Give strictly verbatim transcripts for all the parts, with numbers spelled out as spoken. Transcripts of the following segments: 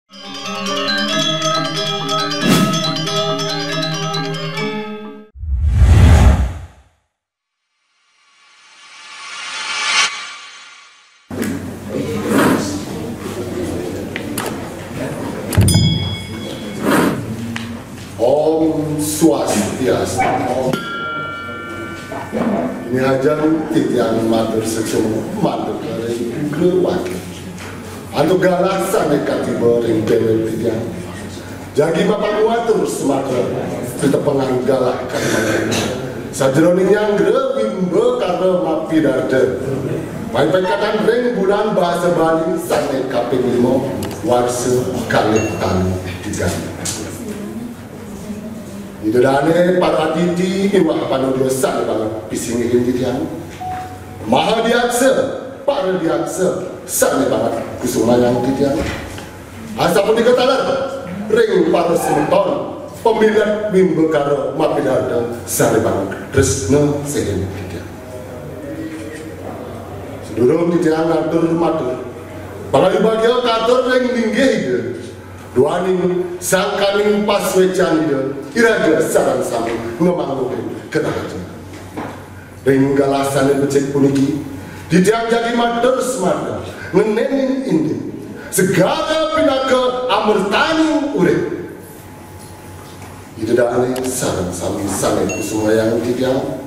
Om Swastiastu. Om. Ini ajeng titiang matur secungup mandeg ring Ugra Wagya. Antuk galah sane katiba ring dewek titiang. Jagi mapanguwatur sumatra pitepengan galah katiba. Sajeroning nyanggra wimba kara mapidarda. Paikatan ring bulan basa Bali sane kaping lima, warsa kalih tali tigang. Ida dane para atiti miwah panodya sane banget pisinggihin titiang. Mahadiaksa, paradiaksa sane banget kusumayang titiang. Asapunika taler ring para semeton pamilet mimbakara mapidarta sane banget tresna sihin titiang. Sadurung titiang ngatur matur, pangayu bagia katur ring linggih Ida. Duaning sangkaning pasuecan Ida, iraga sareng sami ngamangguhin kerahajengan. Ring galah sane becik puniki, titiang jagi matur sumatra, ngenenin indik. Segara pinaka amertaning urip. Ida dane sareng sami sane kusumayang titiang.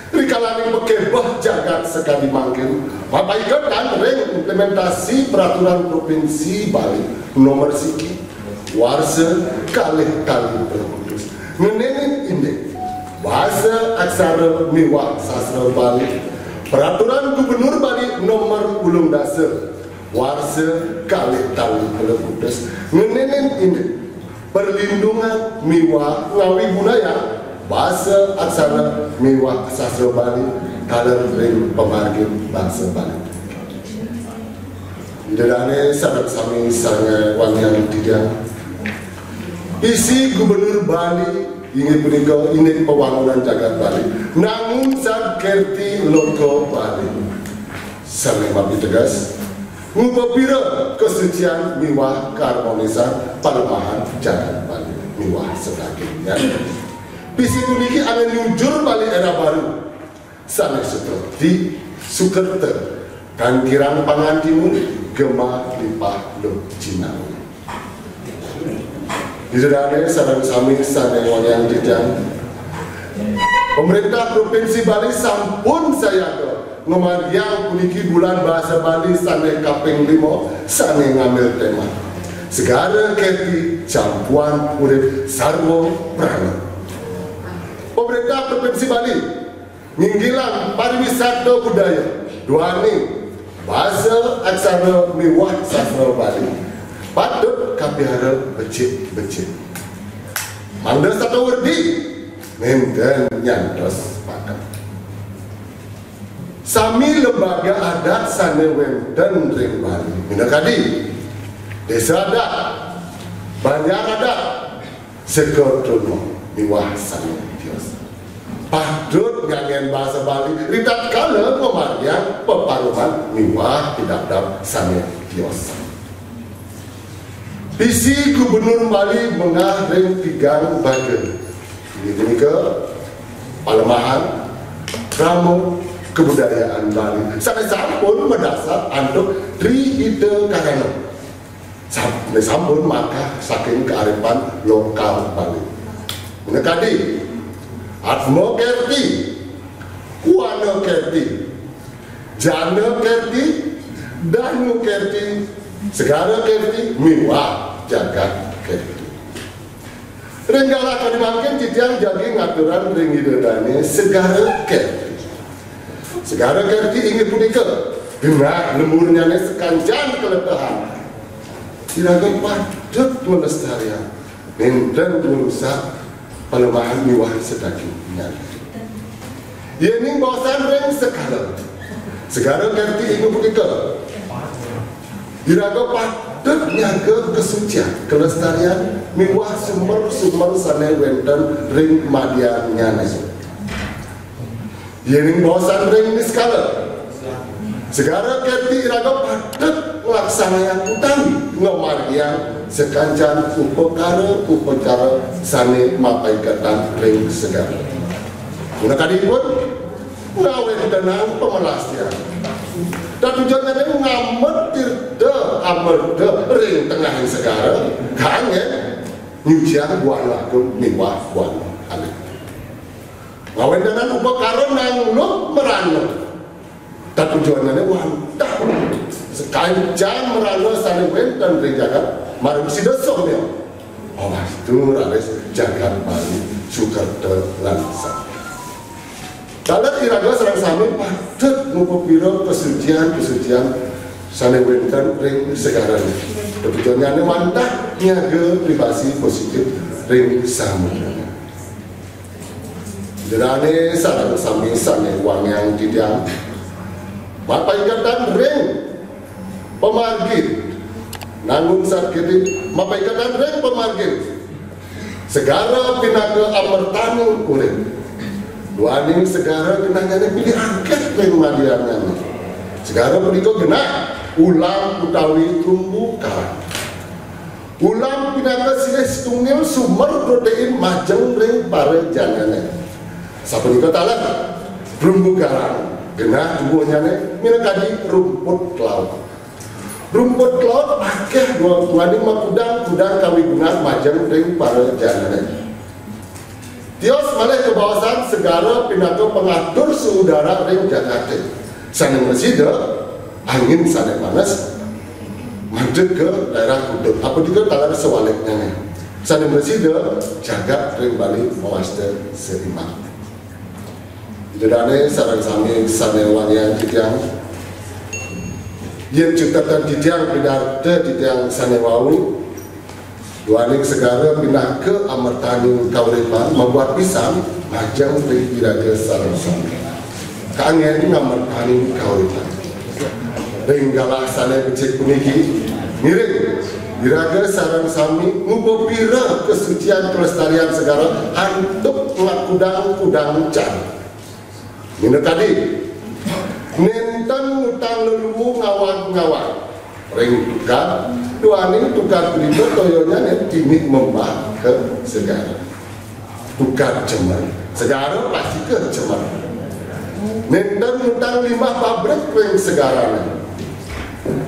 Rikalaning pakebeh jagat sakadi mangkin, mapaiketan ring implementasi Peraturan Provinsi Bali Nomor Siki, warsa kalih tali pelih kutus, ngenenin indik basa aksara miwah sastra Bali, Peraturan Gubernur Bali Nomor Ulung Dasa, warsa kalih tali pelih kutus, ngenenin indik perlindungan miwah ngawi budaya basa aksara miwah sastra Bali taler ring pamargin bangsa Bali. Ida dane sareng sami sareng wangiang titiang. Isi Gubernur Bali inggih punika indik pawangunan jagat Bali. Nangun sad kerti loka Bali. Sane mapiteges, ngupapira kasucian miwah kaharmonisan palemahan jagat Bali miwah sadagingnya. Pisi puniki anggen nyujur Bali era baru. Sane sutrepti, sukerta, tan kirang pangantimun, gemah lipah luh jinawi. Ida dane sareng sami sane wangiang titiang. Pemerintah Provinsi Bali sampun sayaga ngamargiang puniki bulan basa Bali sane kaping lima sane ngambil tema Segara Kerti Campuan Urip Sarwa Prana. Pemerintah Provinsi Bali nginggilang pariwisata budaya, duaning basa aksara miwah sastra Bali patut kapihara becik-becik. Mangda sata werdi nenten nyantos paket. Sami lembaga adat sane wenten ring Bali, minakadi desa adat, banjar adat, Seka truna miwah sane tios. Patut nganggen basa Bali ritatkala mamargiang peparuman miwah pidabdab sane tios. Pisi Gubernur Bali mengah ring tigang baga. Inggih punika palemahan, krama, kabudayaan Bali sane sampun madasar antuk Tri Hita Karana. Sam-, sampun makah saking kearifan lokal Bali. Minakadi, Atma Kerti, Wana Kerti, Jana Kerti, Danu Kerti, Segara Kerti, miwah Jagat Kerti. Ring galah kadi mangkin titiang jagi ngaturang ring Ida Dane Segara Kerti. Segara Kerti inggih punika genah lemburnyane sakancan kaletehan. Iraga patut nglestariang, nenten ngrusak palemahan miwah sadagingnyane. Yening baosan ring sekala, Segara Kerti inggih punika iraga patut nyaga kasucian, kelestarian miwah sumber-sumber sane wenten ring madyannyane. Yening baosan ring niskala, Segara Kerti iraga patut nglaksanayang utawi ngamargiang sakancan upakara-upakara sane mapaiketan ring segara. Punakadipun, ngawentenang pamelastian. Tatujonnyane ngamet tirta amerta ring tengahing segara, kangge nyuciang buana lakun miwah buana alit. Ngawentenang upakara nangluk merana. Tatujonnyane wantah sakancan merana sane wenten ring jagat, mara sida somya. Awastu raris jagat Bali sukerta lan sami. Taler iraga sareng sami patut ngupapira kasucian-kasucian sane wenten ring segarane. Tatujonnyane wantah nyaga privasi positif ring samukrane. Ida dane sareng sami sane wangiang titiang. Mapaiketan ring pamargin. Nangun satkiti mapaiketan ring pamargin. Segara pinaka amertaning urip. Duaning segara genahnyane pilih angket ring madiannyane. Segara punika genah ulam utawi trumbu karang. Ulam pinaka silih satunggal sumber protein majeng ring para janane. Sapunika taler, trumbu karang genah tubuhnyane minakadi rumput laut. Rumput laut akeh duaning makudang-kudang kawigunan majeng ring para janane. Tios malih kabaosan segara pinaka pangatur suhu udara ring jagate. Sane mresida angin sane panes madeg ka daerah kutub. Apunika taler sebaliknyane. Sane mresida jagat ring Bali mawasta seimbang. Ida dane sareng sami sane wangiang titiang. Yen cutetan titiang pidarta titiang sane wau, duaning segara pinaka amertaning kauripan, mabuat pisan majeng ring iraga sareng sami. Kangge ngamertaning kauripan. Ring galah sane becik puniki, ngiring iraga sareng sami ngupapira kasucian kelestarian segara antuk ngakudang-kudang cara. Minakadi, nenten ngutang leluu ngawag-ngawag ring tukad, duaning tukad punika toyanyane tinih membah ka segara. Tukad cemer, segara pastika cemer. Nenten ngutang limbah pabrik ring segarane.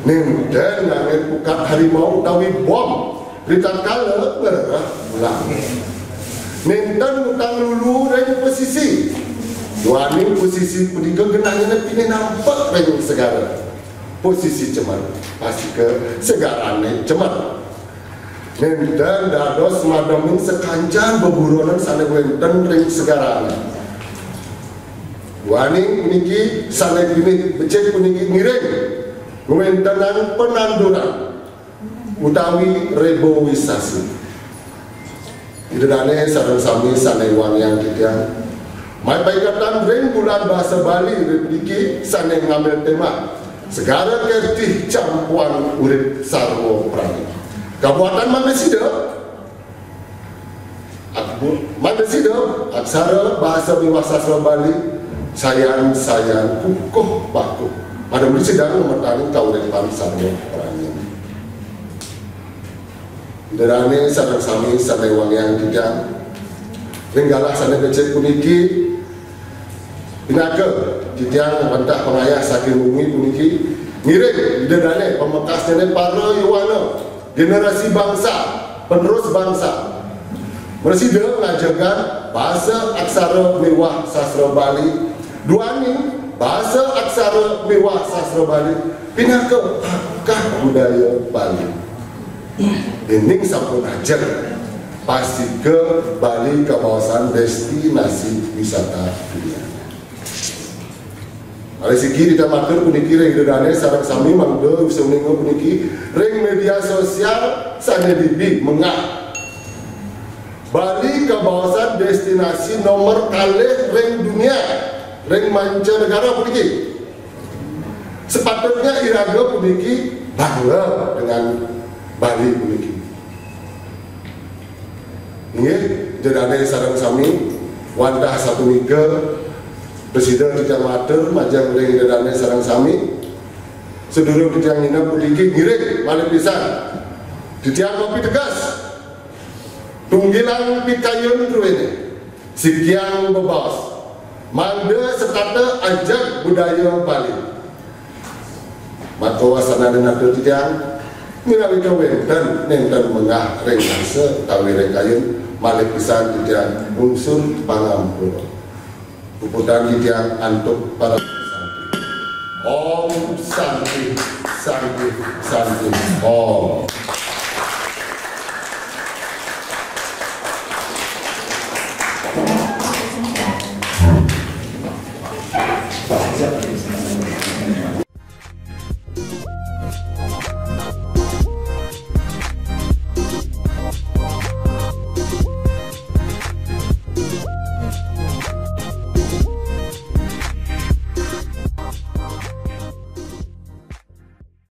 Nenten ngangge pukat harimau utawi bom ritatkala ngrereh ulam. Nenten ngutang leluu ring pasisi. Duaning pasisi punika genahnyane pinih nampek ring segara. Pasisi cemer, pastika segarane cemer. Nenten dados mademing sakancan beburonan sane wenten ring segarane. Duaning puniki sane pinih becik puniki ngiring ngwentenang pananduran utawi reboisasi. Ida dane sareng sami sane wangiang titiang. Mapaiketan ring Bulan Basa Bali ring puniki sane ngambil tema Segara Kertih Campuhan Urip Sarwa Prani. Kabuatan mangda sida, Ak-, mangda sida, aksara basa miwah sastra Bali, sayan-sayan kukuh bakuh. Pada muli sida ngametaning kauripan sarwa prani. Ida dane sareng sami sane wangiang titiang. Ring galah sane becik puniki, pinaka titiang wantah pangayah saking wengi puniki, ngiring Ida dane pamekasnyane para yowana, generasi bangsa, penerus bangsa. Mresida ngajegang basa aksara miwah sastra Bali, duaning basa aksara miwah sastra Bali pinaka akah budaya Bali. Dening sampun ajeg, pastika Bali kabaosan destinasi wisata dunia. Malih siki titiang matur puniki ring Ida dane sareng sami mangda uning puniki ring media sosial sane dibi mengah Bali kabaosan destinasi nomor kalih ring dunia, ring mancanegara puniki. Sepatutnya iraga puniki bangga dengan Bali puniki. Inggih, Ida dane sareng sami, wantah sapunika prasida titiang matur majeng ring Ida dane sareng sami. Sedurung titiang nginep puniki ngiring malih pisan. Titiang mapiteges. Tunggilang pikayun druéné. Sikiang bebaos. Mangda setata ajeg budaya Bali. Maka wasanané natur titiang, minawita wénten nénten mengah ring arsa utawi ring kayun, malih pisan titiang nglungsur pangampura. Puputang titiang antuk para santi. Om Santi, Santi, Santi, Om.